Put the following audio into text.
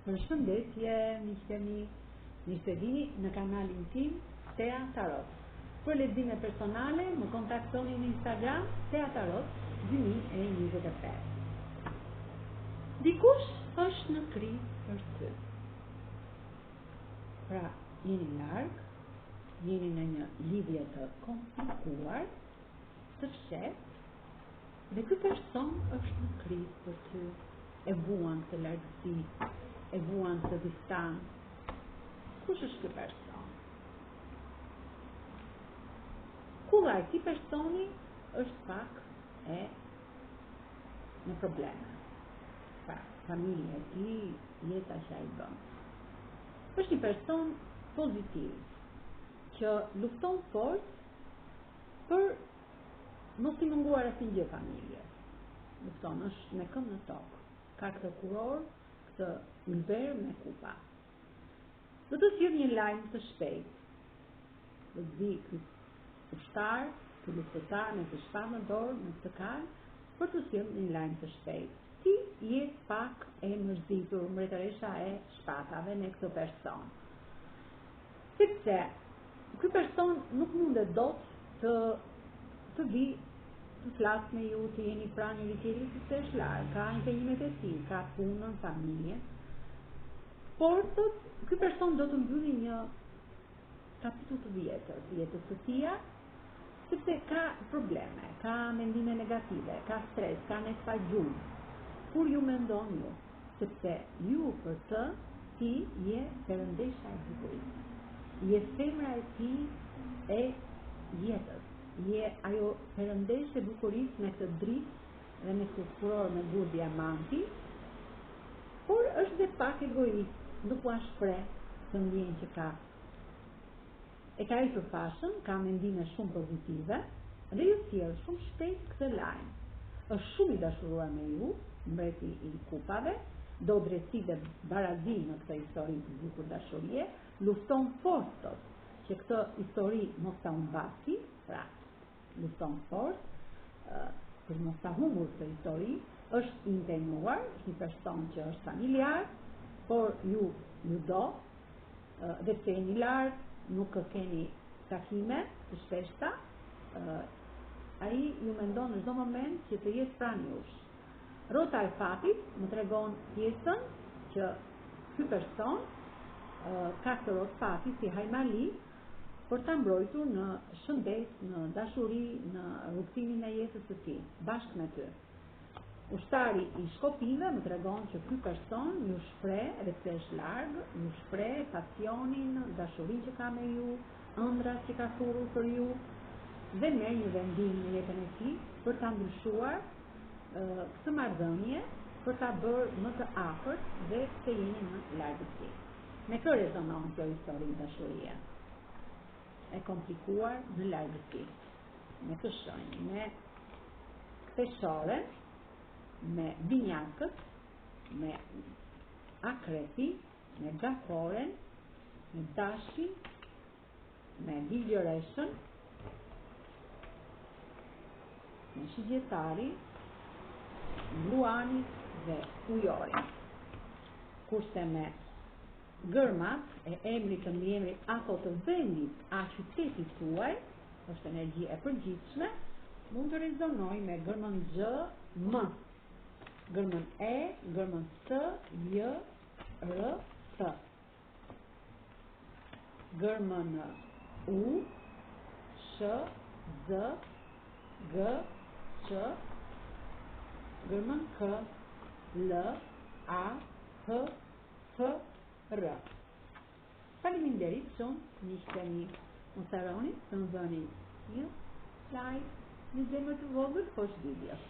Përshëndetje miqtë e mi, mirë se vini në kanalin tim Tea Tarot. Për lexime personale më kontaktoni në Instagram Tea Tarot 2025. Dikush është në krizë për ty. Pra, jeni larg, jeni në një lidhje të komplikuar, të fshehtë, Dhe ky person është në krizë për ty, e vuan këtë largësi, e vuan këtë distancë. Kush është ky person? Kulla e këtij personi është pak e në probleme. Pra, familja e tij, jeta që ai bën. Është një person pozitiv, që lufton fort për Mos i munguar asnjë gjë familjes. Lufton, është me këmbë në tokë. Ka këtë kurorë, këtë ylber me kupa. Do të sjellë një lajm të shpejtë. Do të vijë ky ushtar, ky luftëtar me këtë shpatë në dorë, me këtë kalë, për të sjellë një lajm të shpejtë. Ti je pak e mërzitur, mbretëresha e shpatave me këtë person. Sepse ky person nuk mundet dot të të vijë të flasë me ju, të jeni pranë njëri tjetrit sepse është larg, ka impenjimet e tij, ka punën, familjen. Por thot, ky person do të mbylli një kapitull të vjetër të jetës së tij, sepse ka probleme, ka mendime negative, ka stres, ka net pa gjumë. Kur ju mendon ju, Sepse ju për të, ti je perëndesha e bukurisë. Je femra e tij e jetës. Je ajo perëndeshë e bukurisë me këtë dritë dhe me këtë kurorë me gur diamanti, por është dhe pak egoist, nuk ua shpreh këtë ndjenjë që ka. E ka hequr fashën, ka mendime shumë pozitive dhe ju sjell shumë shpejt këtë lajm. Është shumë i dashuruar me ju, mbreti i kupave, do drejtësi dhe barazi në këtë histori të bukur dashurie, lufton fort thot që këtë histori mos ta humbasi, pra lufton fort për mos ta humbur këtë histori, është i impenjuar, është një person që është familjar, por ju ju do, dhe pse jeni larg, nuk keni takime të shpeshta, ai ju mendon në çdo moment që të jetë pranë jush. Rrota e fatit më tregon pjesën që ky person ka këtë rrotë fati si hajmali për ta mbrojtur në shëndet, në dashuri, në rrugëtimin e jetës së tij, bashkë me ty. Ushtari i shkopinjve më tregon që ky person ju shpreh, edhe pse është larg, ju shpreh pasionin, dashurinë që ka me ju, ëndrrat që ka thurur për ju dhe merr një vendim në jetën e tij për ta ndryshuar këtë marrëdhënie, për ta bërë më të afërt dhe pse jeni në largësi. Me kë rezonon kjo histori dashurie? E komplikuar në largësi. Me këtë shenjë, me peshoren, me binjakët, me akrepin, me gaforen, me dashin, me virgjëreshën, me shigjetarin, luanin dhe ujorin. Kurse me gërmat e emrit të mbiemrit apo të vendit a qytetit tuaj, është energji e përgjithshme, mund të rezonojë me gërmën Gj, M, gërmën E, gërmën S, J, R, T, gërmën U, Sh, Z, G, Ç, gërmën K, L, A, H, F, R. Faleminderit shumë miqtë e mi. Mos harroni të më bëni një like, një zemër të vogël poshtë videos.